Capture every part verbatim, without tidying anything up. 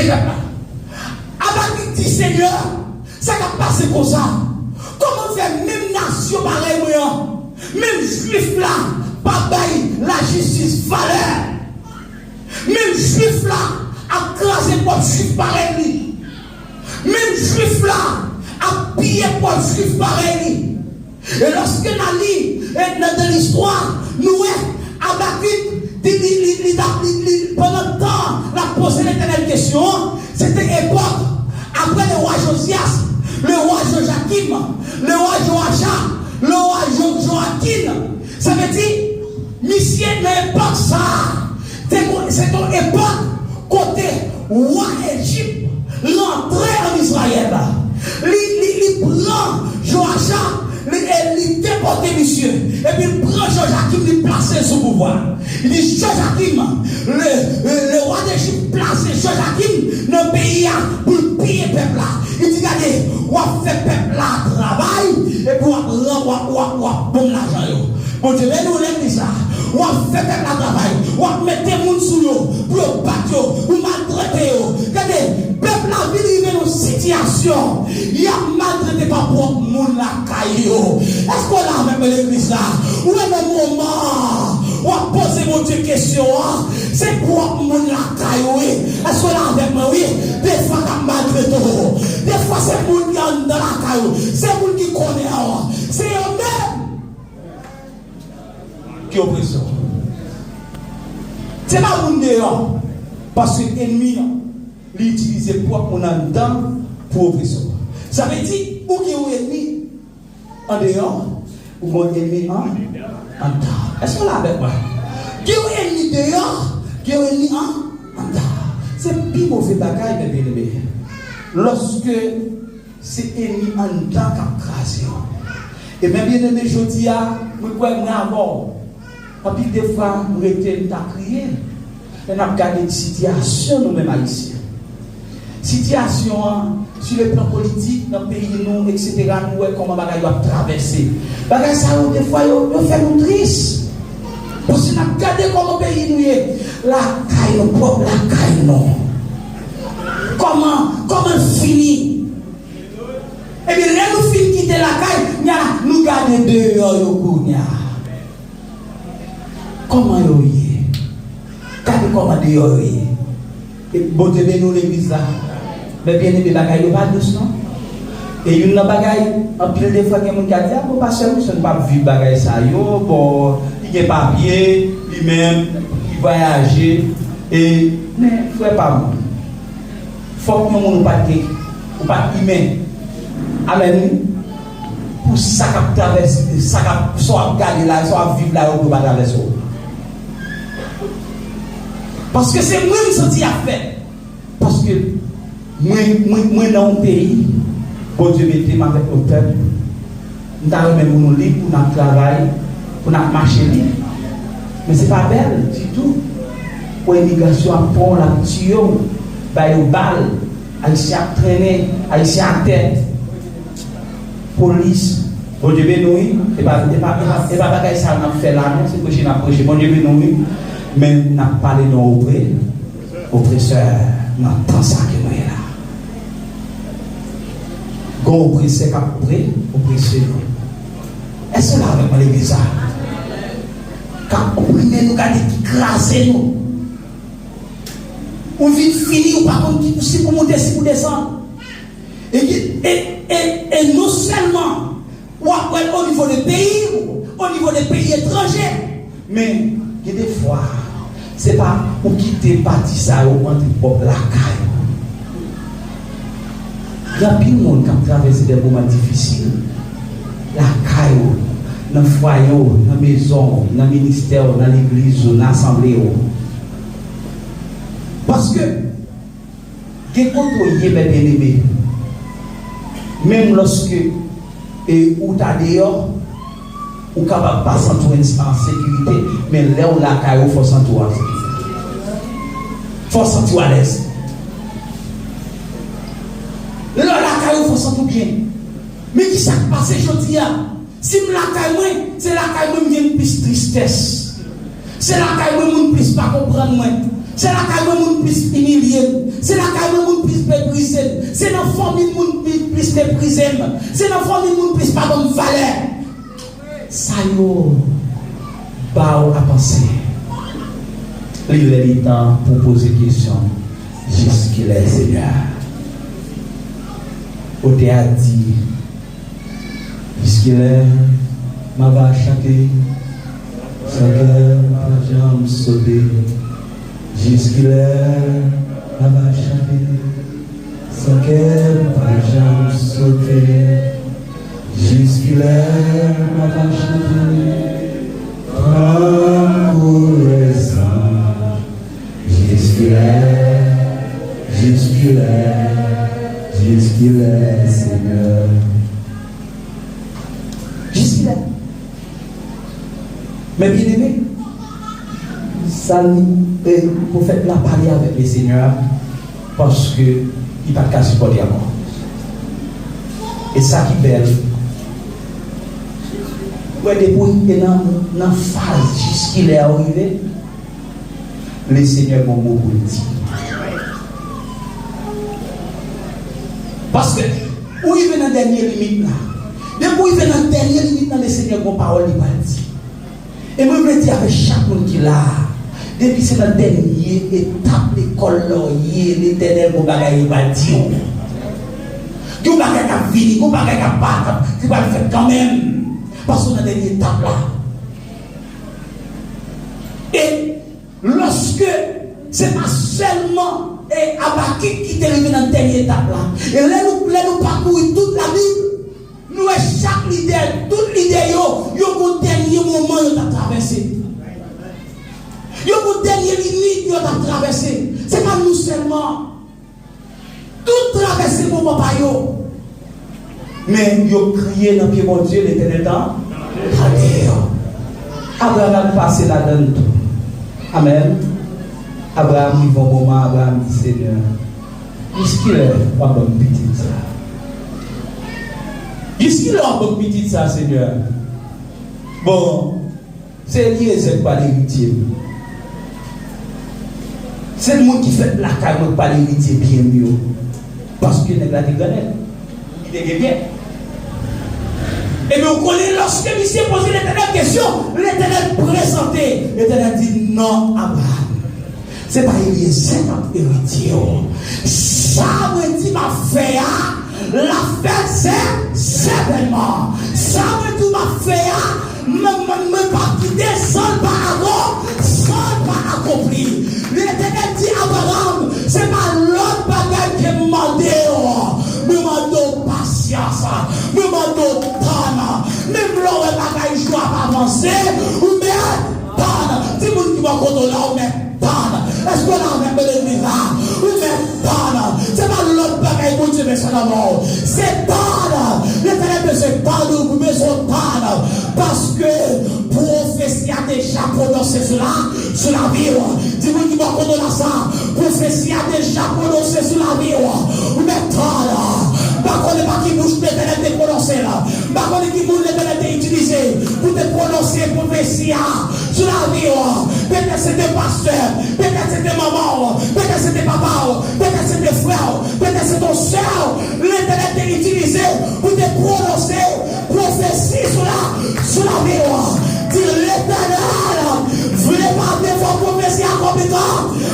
pèp la. Abakik di, Senyè, sa k ap pase konsa? Kòman fè menm nasyon parèy mwen an, menm Jwif la, pa bay lajistis valè? Menm Jwif la ap kraze pwòp Jwif parèy li. Menm Jwif la ap piye pwòp Jwif parèy li. E lòske n a li, e nan, nan listwa, nou wè Abakik, li, li, li, li, t ap, li, li, pandan tan l ap poze Letènèl kesyon an, se te epòk apre le wa Jozyas, le wa Jojakim, le wa Joacha, le wa Jo-, Jowakin. Sa vle di, misye nan epòk sa a, te gon-, se te yon epòk kote wa Ejip rantre ann Izrayèl. Li, li, li pran Joacha, li, e li depòte misye. Epi l pran Jojakim, li plase l sou pouvwa. Li di Jojakim, le, le, le wa Dejip plase Jojakim nan peyi a pou l piye pèp la. Li di, gade, w ap fè pèp la travay, epi w ap, w ap, w ap, w ap ban m lajan yo. Bondye beni w legliz la. W ap fè pèp la travay. W ap mete moun sou yo pou yo bat yo, pou maltrete yo. Gade, pèp la vin rive nan sitiyasyon y ap maltrete pa pwòp moun lakay yo. Èske w la avèk mwen legliz la? Ou wè nan moman w ap poze Bondye kesyon an, se pwòp moun lakay ou wi. Èske w la avèk mwen wi? Defwa k ap maltrete w. Defwa se moun ki anndan lakay ou. Se moun ki konnen w. Se yo menm ki opresè w. Se pa moun deyò, paske enmi an, li itilize pwòp moun anndan pou opresè w. Sa vle di, ou gen yon enmi andeyò, ou gen yon enmi an, anndan. Èske w la avèk mwen? Gen yon enmi deyò, gen yon enmi an, anndan. Se pi move bagay, mè byeneme. Lòske se enmi anndan k ap kraze w. E men byeneme, jodi a, mwen kwè mwen avè w. Anpil de fwa, m rete, m ta kriye. Lè n ap gade sitiyasyon nou menm Ayisyen. Sitiyasyon an, sou le plan politik, nan peyi nou, etsetera, nou wè kòman bagay yo ap travèse. Bagay sa yo, de fwa, yo, yo fè nou tris. Paske n ap gade kòman peyi nou ye. Lakay nou, pwòp lakay nou. Kòman, kòman l fini? Ebyen, lè nou fin kite lakay, nya, nou gade deyò yo kounye a. Kòman yo ye? Gade kòman deyò yo ye. E Bondye beni w legliz la. Men byeneme, bagay yo pa dous non. E youn nan bagay, anpil de fwa gen moun ki ap di, a bon, pastè Wilson p ap viv bagay sa yo, bon, li gen papye, li menm, li vwayaje. E, men, frè pa m, fòk yon moun ou pa t gen, ou pa t imen. Amèn wi. Pou sa k ap travèse, sa k ap, sa w ap gade la, sa w ap viv la yo, pou yo pa travèse w. Paske se mwen m santi y ap fèt. Paske mwen, mwen, mwen nan yon peyi, Bondye mete m avèk yon pèp, m ta renmen pou nou lib, pou n ap travay, pou n ap mache lib. Men se pa bèl ditou. Pou imigrasyon ap pran w, l ap tiye w, ba yo bal, Ayisyen ap trennen, Ayisyen atè. Polis, Bondye beni w wi. E pa, e pa, e pa, e pa bagay sa n ap fè la non, se preche n ap preche. Bondye beni w wi. Men n ap pale de yon opre-, opresè nan tan sa ke nou ye la. Gen yon opresè k ap opre-, oprese nou. Èske w la avèk mwen legliz sa? K ap oprime nou, gade ki kraze nou. Ou vin fini, ou pa konn ki, si pou moute, si pou desann. E, e, e, e non sèlman w ap wè l o nivo de peyi w, o nivo de peyi etranje, men gen de fwa, se pa ou kite pati sa yo antre pwòp lakay ou. Gen anpil moun k ap travèse de moman difisil lakay ou, nan fwaye w, nan mezon w, nan ministè w, nan legliz ou, nan asanble w. Paske gen kote w ye, mè byeneme. Menm lòske, e, ou ta deyò, ou kapab pa santi w an sekirite, men lè w lakay ou, fò w santi w an sekirite. Fò w santi w alèz. Lè w lakay ou, fò w santi w byen. Men kisa k pase jodi a? Si m lakay mwen, se lakay mwen m gen plis tristès. Se lakay mwen moun plis pa konprann mwen. Se lakay mwen moun plis imilye m. Se lakay mwen fanmi moun ki plis meprize m. Se nan fanmi moun plis pa ban m valè. Sa yo ba w a panse. Li lè li tan pou w poze kesyon, jiskilè, Senyè? Otè a di, jiskilè m ava chante san kè m pa janm sote? Jiskilè m ava chante san kè m pa janm sote? Jiskilè m ava chante tankou lèzanj? Jiskilè, jiskilè, jiskilè, Senyè? Jiskilè? Men byeneme, sa li, e, pwofèt la pale avèk Lesenyè a, paske li pa t ka sipòte ankò. E sa ki bèl, ou wè, depi w rive nan, nan faz jiskilè a ou rive, Lesenyè gen yon mo pou l di. Paske ou rive nan dènye limit la. Depi w rive nan dènye limit la, Lesenyè gen yon pawòl li pral di. E mwen vle di avèk chak moun ki la a, depi se nan dènye etap lekòl la w ye, Letènèl gen yon bagay li pral di w. Gen yon bagay k ap vini, gen yon bagay k ap, k ap, ki pral fèt kanmenm. Paske w nan dènye etap la. E lòske se pa sèlman, e, Abakik ki te rive nan dènye etap la. E lè nou, lè nou pakouri tout Labib, nou wè chak lidè, tout lidè yo, yo gon dènye moman yo t ap travèse. Yo gon dènye limit yo t ap travèse. Se pa nou sèlman. Tout travèse moman pa yo. Men yo kriye nan pye Bondye, Letènèl tan-, tande yo. Abraram pase ladann tou. Amèn. Abraram rive yon moman, Abraram di, Senyè, jiskilè w ap ban m pitit sa? Jiskilè w ap ban m pitit sa, Senyè? Bon, se Elyezè k pral eritye m. Se moun ki fèt lakay mwen k pral eritye byen m yo. Paske nèg la te grannèg. Li te gen byen. Ebyen, ou konnen, lòske misye poze Letènèl kesyon, Letènèl prezante. Letènèl di, non, Abraram. Se pa Elyezè k ap eritye w. Sa mwen di m ap fè a, l ap fèt sè-, sètènman. Sa mwen di w m ap fè a, mwen, mwen, mwen p ap kite san l pa akon-, san l pa akonpli. Letènèl di Abraram, se pa lòt bagay ke m mande w. Mwen mande w pasyans. Mwen mande w tann. Menm lè w wè bagay jou ap avanse, ou mèt tann. Di moun ki bò kote w la, ou mèt tann. Èske w la avèk mwen legliz la? Ou mèt tann. Se pa lòt bagay Bondye bezwen nan men w. Se tann. Letènèl bezwen tann ou, ou bezwen tann. Paske pwofesi a deja pwononse sou la, sou lavi w. Di moun ki bò kote w la sa, pwofesi a deja pwononse sou lavi w. Ou mèt tann. M pa konnen pa ki bouch Letènèl te pwononse l. M pa konnen ki moun Letènèl te itilize pou te pwononse pwofesi a sou lavi w. Petèt se te pastè, petèt se te manman w, petèt se te papa w, petèt se te frè w, petèt se te sè w Letènèl te itilize pou te pwononse pwofesi sou la, sou lavi w. Di, Letènèl, vle pa vle, fò pwofesi a akonpli kanmenm.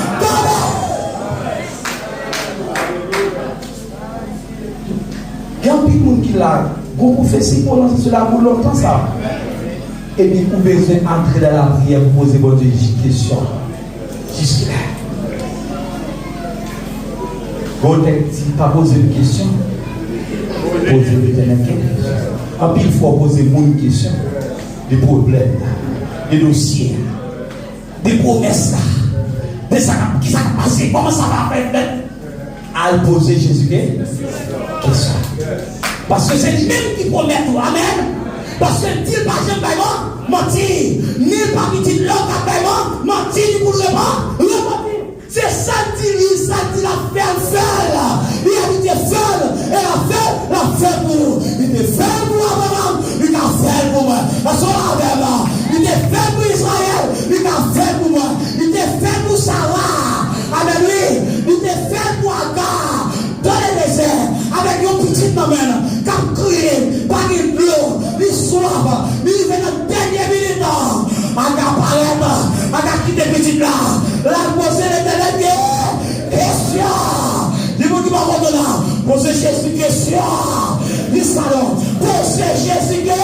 Gen anpil moun ki la, gon pwofesi pwononse sou lavi w lontan sa. Epi ou bezwen antre nan lapriyè pou poze Bondye jis kesyon. Jiskilè? Gon tèks di, pa poze m kesyon, poze Letènèl kesyon. Anpil fwa w poze moun kesyon de pwoblèm la, de dosye a, de pwomès la, de sa k ap, kisa k ap pase, kòman sa va fè fèt. Al poze Jezi ke-, kesyon. Paske se li menm ki pwomèt ou. Amèn. Paske l di l pa janm bay man-, manti. Ni l pa pitit lòm k ap bay man-, manti, ni pou l repan-, repanti. Se sa l di li, sa l di l ap fè, l fè l. Li abitye fè l, e l ap fè l, l ap fè l pou ou. Li te fè l pou Abraram, li ka fè l pou mwen. Èske w la avè m? Li te fè l pou Izrayèl, li ka fè l pou mwen. Li te fè l pou Sara. Amèn, wi. Li te fè l pou Aga. Dans le désert. Amèn. K ap kriye, pa gen dlo, li swaf, li rive nan dènye minit. Aga parèt, Aga kite pitit la. L al poze Letènèl de kesyon. Di moun ki bò kote w la, poze Jezi kesyon. Di sa non, poze Jezi de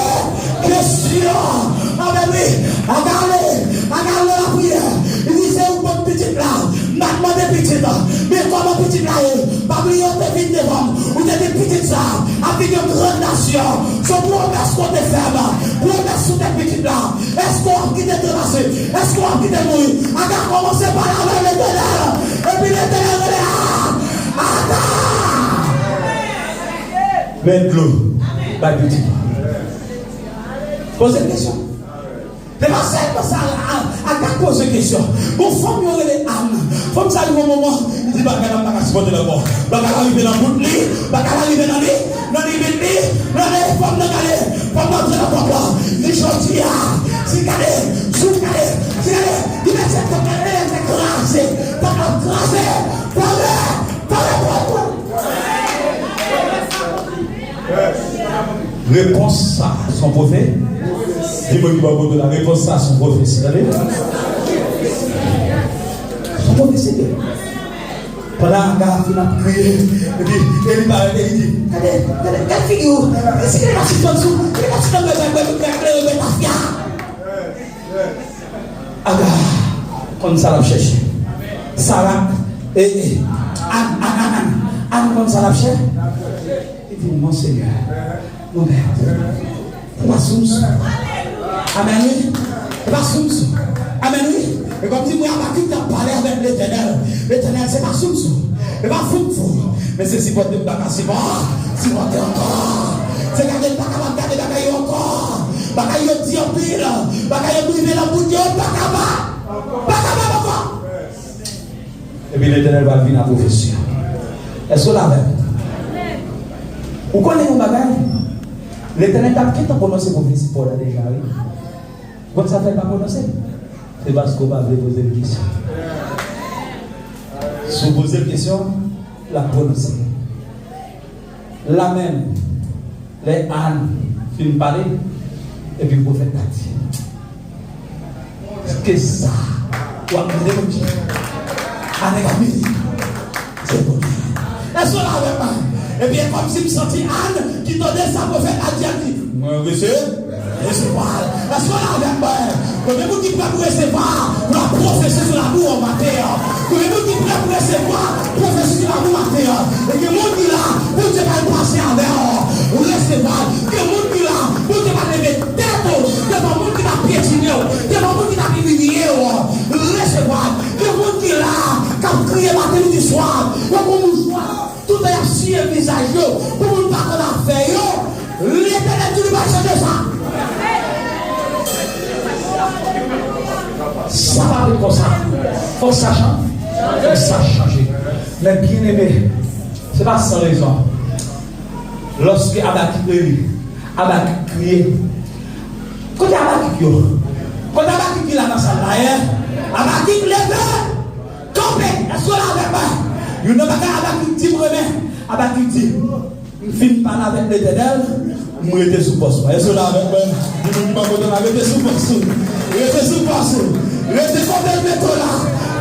kesyon. Amèn, wi. Aga ale, Aga al nan lapriyè. Li di, se ou k ban m pitit la. M ap mande pitit la. Men kòman pitit la ye? Pa bliye, ou te vin devan m. Ou te di pitit sa a ap vin yon gran nasyon. Se yon pwomès ke w te fè m. Pwomès sou tèt pitit la. Èske w ap kite l trepase? Èske w ap kite l mouri? Aga kòmanse pale avèk Letènèl. Epi Letènèl rele a Aga. Men dlo. Bay pitit la. Poze l kesyon. Se pa sèlman sa, a, a, Aga poze kesyon. Gon fanm yo rele Ann. Fanm sa rive yon moman, li di, bagay la, m pa ka sipòte l ankò. Bagay la rive nan bout li, bagay la rive nan li, nan limit li, nan li, fanm nan gade, fanm nan antre nan kòb la. Li di, jodi a, si gade, si w gade, si gade, li mete kòb la, li kraze, kòb la kraze, pare, pare, pare, pare. Repons sa a se yon pwofesi. Di moun ki bò kote w la, repons sa a se yon pwofesi. Tande? Se yon pwofesi. Pandan Aga fin ap kriye, epi, e li parèt, e li di, gade, gade, gade figi w. Gade si gen yon sispann sou, gen yon sispann bèbè, bèbè, bèbè, bèbè, tafya. Aga konn sa l ap chèche. Sara, e, e, Ann, Ann, Ann, Ann, Ann konn sa l ap chèche. Li di, Mon Senyè, mon Mèt, se pa sou m sou. Amèn, wi. Se pa sou m sou. Amèn, wi. E kòmsi m wè Abakik t ap pale avèk Letènèl. Letènèl, se pa sou m sou. E pa fou m fou. Men se sipòte m pa ka sipò-, sipòte ankò. Se gade m pa kapab gade bagay yo ankò. Bagay yo di anpil. Bagay yo rive nan bout yo, m pa kapab. Pa kapab ankò. Epi Letènèl va vin ak pwofesi a. Èske w la avè m? Ou konnen yon bagay? Letènèl t ap gentan pwononse pwofesi pa w la deja, wi. Ou konn sa fè l pa pwononse? Se paske w pa vle poze l kesyon. Si w poze l kesyon, l ap pwononse. La menm, lè Ann fin pale, epi pwofèt la di, kisa w ap mande Bondye? Ann ap vini. Se Bondye. Èske w la avèk mwen? Ebyen, kòmsi m santi Ann ki tande sa pwofèt la di, a di, mwen rese-, resevwa l. Èske w la avèk mwen? Konbyen moun ki prè pou resevwa la pwofesi sou lavi w maten an? Konbyen moun ki prè pou resevwa pwofesi sou lavi w maten an? E gen moun ki la, Bondye pral pase avè w. Resevwa l. Gen moun ki la, Bondye pral leve tèt ou devan moun ki t ap pyetine w, devan moun ki t ap imilye w. Resevwa l. Gen moun ki la, k ap kriye maten, midi, swa. Yo gon mouchwa. Toutan y ap siye vizaj yo pou moun pa konn afè yo, Letènèl di li pral chanje sa. Sa pa ret konsa. Fòk sa chan-, fòk sa chanje. Men byeneme, se pa san rezon. Lòske Abakik rele, Abakik kriye. Kote Abakik yo? Kote Abakik ki la nan sal la, en? Abakik leve! Kanpe! Èske w la avèk mwen? Youn nan bagay Abakik di m renmen. Abakik di, m fin pale avèk Letènèl, m rete sou pòs mwen. Èske w la avèk mwen? Di moun ki bò kote w la, rete sou pòs ou. Rete sou pòs ou. Rete kote l mete w la.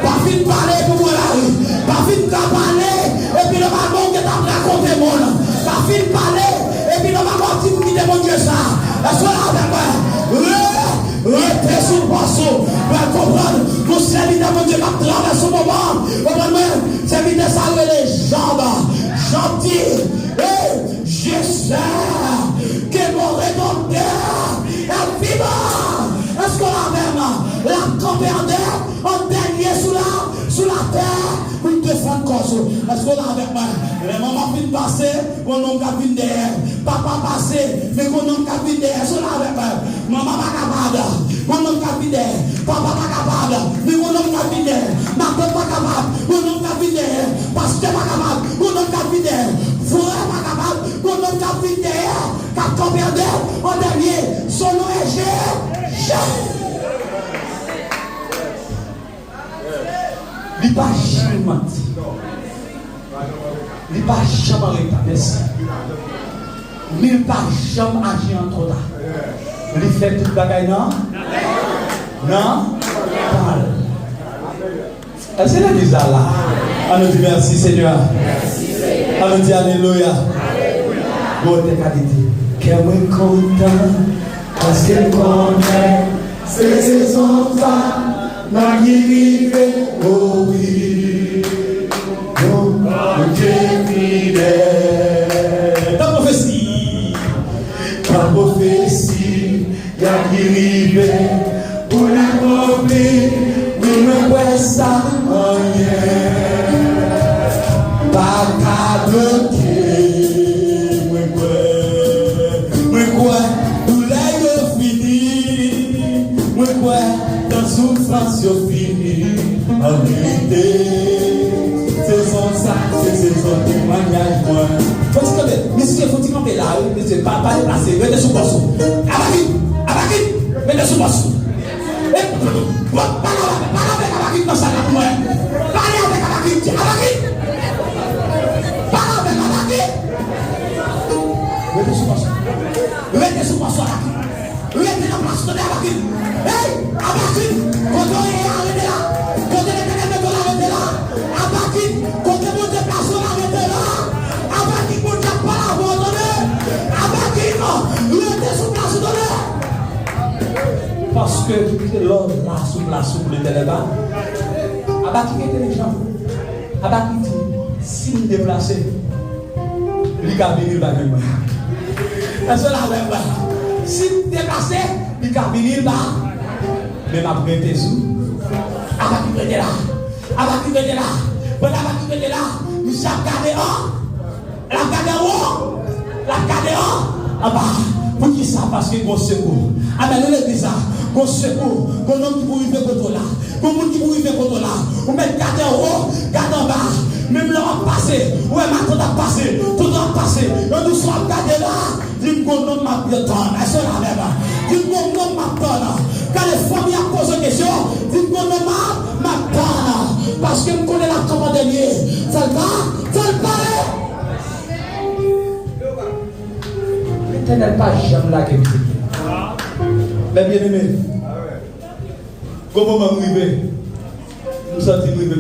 Pa fin pale pou pran lari. Pa fin ka pale, epi nòmalman ou gentan ap rakonte moun. Pa fin pale, epi nòmalman w ap di pou kite Bondye sa. Èske w la avèk mwen? Re-, Rete sou pòs ou. Pral konprann yon sèvitè Bondye k ap travèse yon moman. Konprann mwen? Sèvitè sa yo rele Jòb. Jòb di, Hey, je sais que mon Rédempteur est vivant. Èske w la avè m? L ap kanpe an dè-, an dènye sou la, sou latè pou l defann kòz ou. Èske w la avèk mwen? Lè manman fin pase, gon nonm k ap vin dèyè. Papa pase, men gon nonm k ap vin dèyè. Èske w la avèk mwen? Manman pa kapab, gon nonm k ap vin dèyè. Papa pa kapab, men gon nonm k ap vin dèyè. Matant pa kapab, gon nonm k ap vin dèyè. Pastè pa kapab, gon nonm k ap vin dèyè. Frè pa kapab, gon nonm k ap vin dèyè. K ap kanpe an dèyè, an dènye. Son non e Je-, Jezi. Li pa janm manti. Li pa janm an reta. Mèsi. Men l pa janm aji an twò ta. Li fè tout bagay nan, nan tan l. Èske legliz la la? Ann nou di mèsi, Senyè. Ann nou di alelouya. Bon, te ka di, kè mwen kontan, paske m konnen se sezon sa nan ki rive, o wi. Bondye fidèl. Tan pwofesi, tan pwofesi, y a ki rive pou n akonpli. Wi, mwen kwè sa, anyen pa ka bloke. Mwen kwè, mwen kwè doulè yo fini. Mwen kwè tan soufrans yo fini. An verite, sezon sa, se sezon temwayaj mwen. Fò ti kanpe, misye fò ti kanpe la, wi, misye pa, pa deplase, rete sou pòs ou. Abakit, Abakit, rete sou pòs ou. E, pale avèk, pale avèk Abakit nan sal la pou mwen. Pale avèk Abakit, di Abakit. Pale avèk Abakit. Rete sou pòs ou. Rete sou pòs ou, Abakit. Rete nan plas ou, tande, Abakit. Hey, Abakit, kote w ye a, rete la. Kote Letènèl mete w la, rete la. Abakit, kote Bondye plase w la, rete la. Abakit, Bondye ap pale avè w, tande. Abakit, rete sou plas ou, tande. Paske se lè w la sou plas ou pou Letènèl ba. Abakit entèlijan. Abakit di, si m deplase, li ka vini, l pa jwenn mwen. Èske w la avè mwen? Si m deplase, li ka vini, l pa. Men m ap rete sou. Abakit rete la. Abakit rete la. Pandan Abakit rete la, misye ap gade, an. L ap gade anwo. L ap gade an, anba. Poukisa? Paske gon sekou. Amèn. Nou legliz la, gon sekou. Gon nonm ki pou rive kote w la. Gon moun ki pou rive kote w la. Ou mèt gade anwo, gade anba. Menm lè w ap pase, ou wè matant ap pase, tonton ap pase. Yo di w sa w ap gade la. Di m gon nonm m ap tann. Èske w la avè m? Di m gon nonm m ap tann. Gade fanmi ap poze w kesyon. Di m gon nonm m ap, m ap tann. Paske m konnen l ap kanpe an dènye. Fè l pa, fè l pale. Letènèl pa janm lage m. Men byeneme, gon moman m rive, m santi m rive